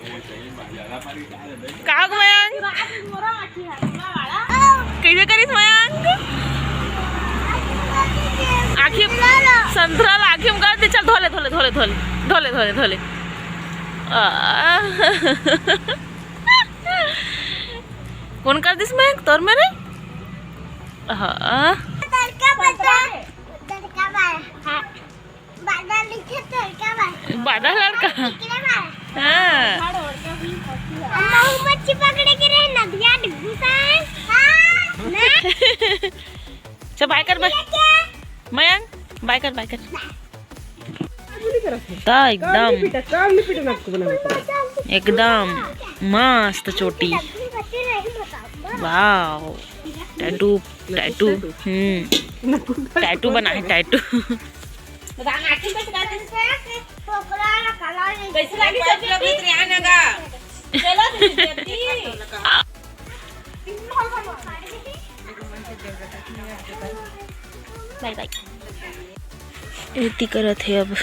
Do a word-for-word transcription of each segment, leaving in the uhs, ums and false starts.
का हो मयंक? कइसे करिस मयंक? आँखी संतरा ला आँखी में कर दे। चल धोले धोले धोले धोले धोले धोले धोले। आ। कोन कर दिस मयंक तोर मेरे? हाँ। तड़का बता। तड़का बा। हाँ। बादल लिखे तड़का बा। बादल लड़का। लिखे बा। हाँ। अम्मा, वो मच्छी पकड़े के रहे, नदिया में घुसा है। हाँ, ना। चल, बाय कर, बाय। ये क्या? मयंक, बाय कर, बाय कर। ता एकदम, एकदम मस्त चोटी। वाओ, टैटू, टैटू, हम्म, टैटू बना है, टैटू। कैसे लगी सब्जी? चलो दीदी। बाय बाय। एती करत हे अब।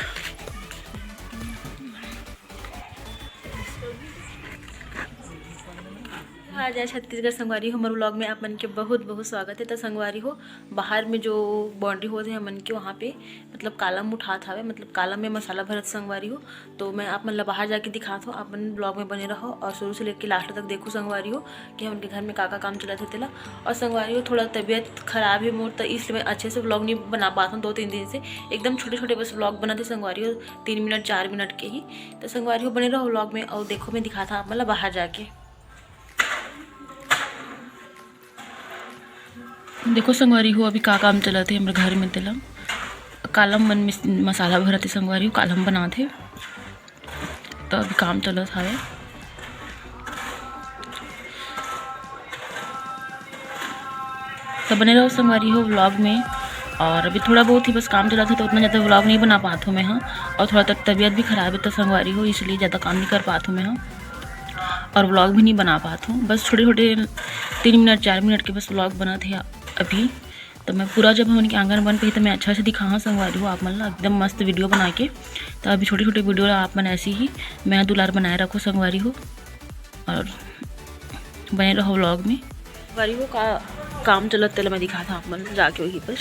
जय छत्तीसगढ़ संगवारी हो, हमर vlog में आप मन के बहुत बहुत स्वागत है। त संगवारी हो, बाहर में जो boundary होत हे हमन के, वहाँ पे मतलब column उठात हावे, मतलब column में मसाला भरत संगवारी हो। तो मैं आप मन ला बाहर जाके दिखात हूँ, आप मन vlog में बने रहो और शुरू से लेके last तक देखो संगवारी हो कि हमन के घर में का का काम चलत हे तेला। और संगवारी हो, थोड़ा तबीयत खराब है मोर, तो इसलिए मैं अच्छे से vlog नहीं बना पात हूँ दो तीन दिन से। एकदम छोटे छोटे बस vlog बनत हे संगवारी हो, तीन मिनट चार मिनट के ही। तो संगवारी हो, बने रहो vlog में और देखो, मैं दिखात हूँ आप मन ला बाहर जाके। देखो संगवारी हो, अभी का काम चलत हे हमर घर में, तेला column मन में मसाला भरत हे संगवारी हो, column बनात हे, तो अभी काम चलत हवे। तो बने रहो संगवारी हो vlog में। और अभी थोड़ा बहुत ही बस काम चलत हे, तो उतना ज़्यादा vlog नहीं बना पात हूँ मैं, हाँ। और थोड़ा तब तबीयत भी खराब है तो संगवारी हो, इसलिए ज़्यादा काम नहीं कर पात हूँ मैं, हाँ। और vlog भी नहीं बना पात हूँ, बस छोटे छोटे तीन मिनट चार मिनट के बस vlog बनत हे अभी। तो मैं पूरा जब हमन के आंगन बन पाही तो मैं अच्छा से दिखाहा संगवारी हो आप मन ला, एकदम मस्त video बना के। तो अभी छोटे छोटे video ला आप मन ऐसे ही मया दुलार बनाए रखो संगवारी हो, और बने रहो vlog में। संगवारी हो, का काम चलत तेला मैं दिखात हूँ आप मन जाके वही पर।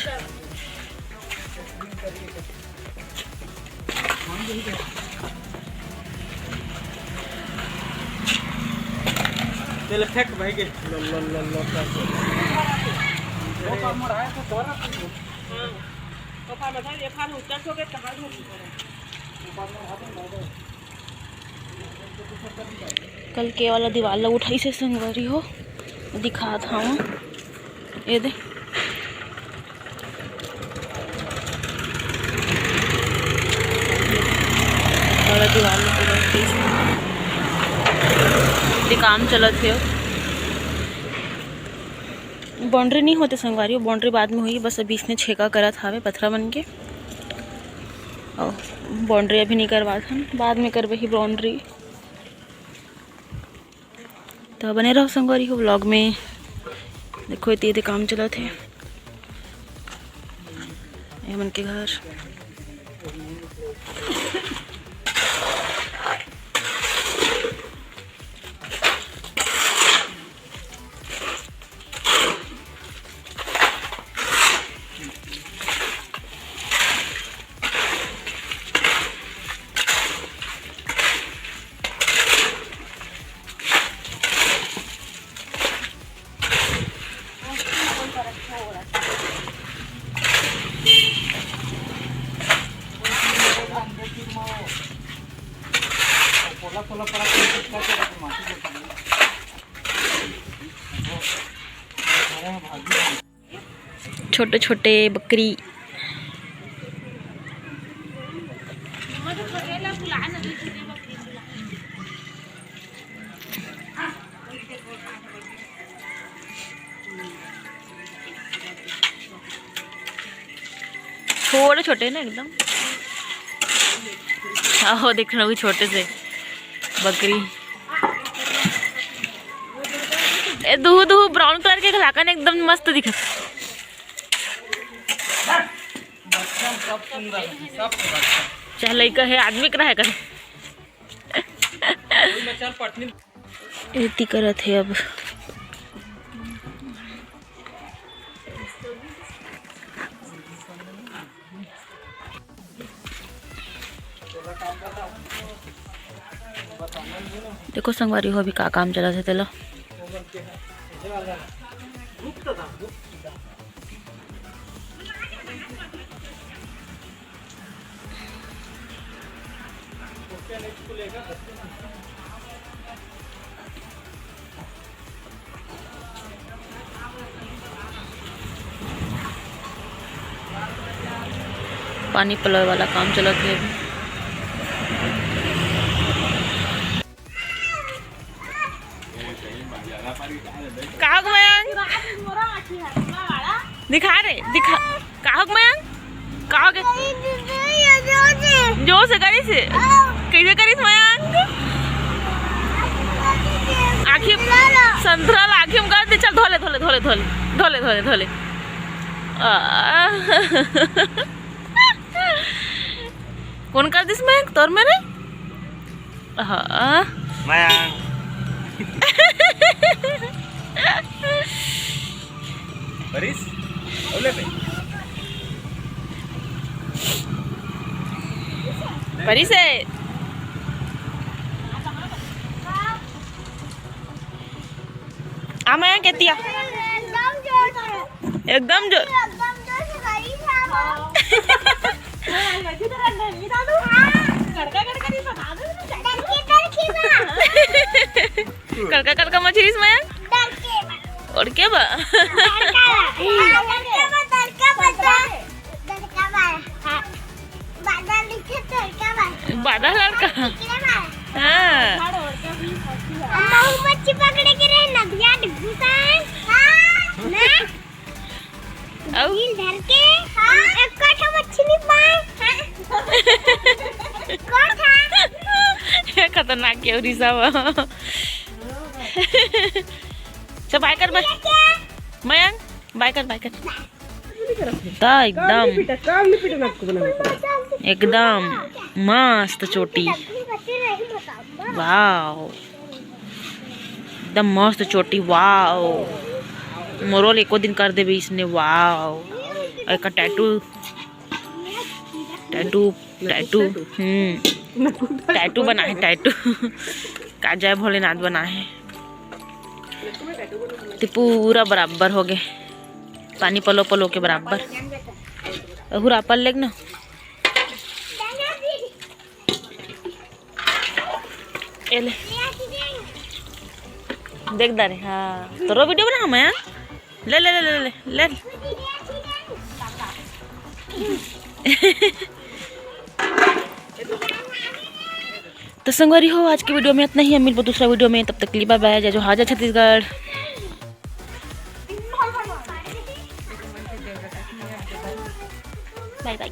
तेल फेंक भाई के। लो, लो, लो, लो, कर दो। वो काम रहा है तो दोबारा कर दो। हाँ। तो फार बता, ये फार ऊंचा सो के कहाँ से ऊपर है? ऊपर में आ जाओ, आ जाओ। कल के वाला दीवार ला उठाइस हे संगवारी हो, दिखात हूँ। ये दे। बड़ा दीवार में पूरा पीस। ये काम चलत हे। Boundary नहीं होते संगवारी, boundary बाद में होही, बस अभी इसने छेका करत हावे पथरा मन के। और boundary अभी नहीं करवात हन, बाद में करबही boundary। तो बने रहो संगवारी हो vlog में। देखो, एती एती काम चलत हे, ये मन के घर। छोटे छोटे बकरी। छोटे छोटे ना एकदम। आहो, देख रहा हूँ छोटे से बकरी। ए, दुहू दुहू brown colour के घलाकन एकदम मस्त दिखत। चाहे लइका है, आदमी के रहे कर। एती करत हे अब। देखो संगवारी हो, अभी का काम चलत हे तेला। पानी पलोय वाला काम चलत हे अभी। का हो गे मयंक? दिखा रे, दिखा। का हो गे मयंक? का हो गे? जोर से करिस हे। कइसे करिस मयंक? आँखी, संतरा ला आँखी में कर दे। चल धो ले, धो ले, धो ले, धो ले, धो ले, धो ले, धो ले। आ। कोन कर दिस मयंक, तोर मेर? हाँ। मयंक। परिस? ओले पे। परिस हे। आ मयंक एती आ। एकदम जोर से। एकदम जोर। एकदम जोर से करिस हे। कड़का कड़का मछरिस मयंक। डरके बा। डरका बा। डरका बा। बादल लड़का। हाँ। महुमच्छी पकड़े के रहे नदिया घुसाए। हाँ। ना। अउ? ढील धर के। हाँ। एक कठो मच्छी नहीं पाए। हाँ। कौन था? ये खतरनाक के उरी सब। सब बाय कर बे। मयंक, बाय कर, बाय कर। ता एकदम, एकदम मस्त चोटी। वाओ, एकदम मस्त चोटी। वाओ, मोरो ल एको दिन कर देबे इसने। वाओ, एकर टैटू, टैटू, टैटू, हम्म, टैटू बना हे, टैटू। का जय भोलेनाथ बना हे। ते पूरा बराबर हो गे, पानी पलो पलो के बराबर। अहू रापल लेग ना। ए ले। देख दारे, हाँ। तोरो वीडियो बना मैं। ले, ले, ले, ले, ले, ले। तो संगवारी हो, आज की वीडियो में इतना ही। हम मिलबो दूसरा वीडियो में, तब तक के लिए बाय बाय, जय जोहार, जय छत्तीसगढ़, बाय बाय।